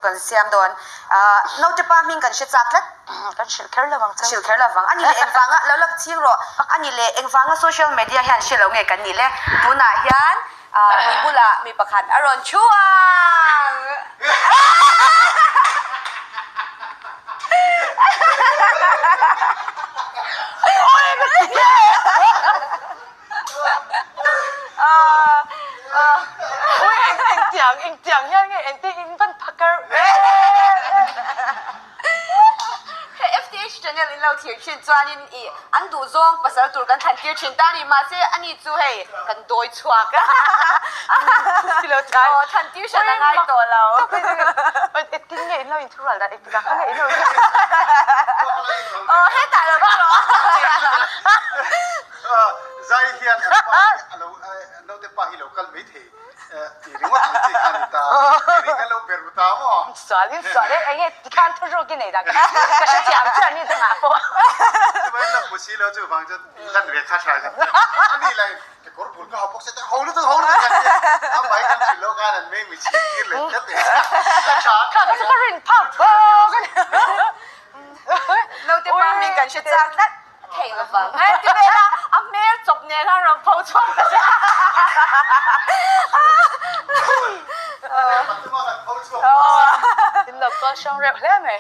Kan siam dawn. Naute pa hming kan hre chak tlat. Kan hrilh kher lo ang cheu. Hrilh kher lo vang. Ani leh engvanga lo lak ching rawh. Ani leh engvanga social media hian hre lo nge kan nih le. Tunah hian mi bulah mi pakhat a rawn thu ang. Ui engtiang engtiang hian nge engte in van phakar He FTH channel in lo thlir thin chuanin i an duh zawng pasal tur kan thlan tir thin ta a ni mahse ani chu hei kan dawi chhuak a aw thlan tir hran a ngai tawh lo. Engtin nge in lo inthurual dan engtikah kha nge in lo Aw hetah lo va rawh. Zai hian an pa hi a lo naute pa hi lo kal mai thei tih ringawt ang chi kha a ni ta. Kei ka lo ber ta maw? Sual in sual e, enge tikhan thu ruk i nei dah ka hrethiam chiah ni dangah pawh. Chuan la hmu si lo chu vang chuan lan ve kha tha ka ti a. Ani lah in kekawr bul ka ha bawk se te ho lutuk ho lutuk kan ti a. A mai kan hrilh loh khan an meng mi chhir tir leh tlat e. Ka tha Kha ka chu ka rin phak bawk a ni. Naute pa hming kan hre chak tlat. Thei lo vang e ti ve la, a hmel chawp nen a rawn pho chhuak ta che. In lo call hrang reuh hle mai.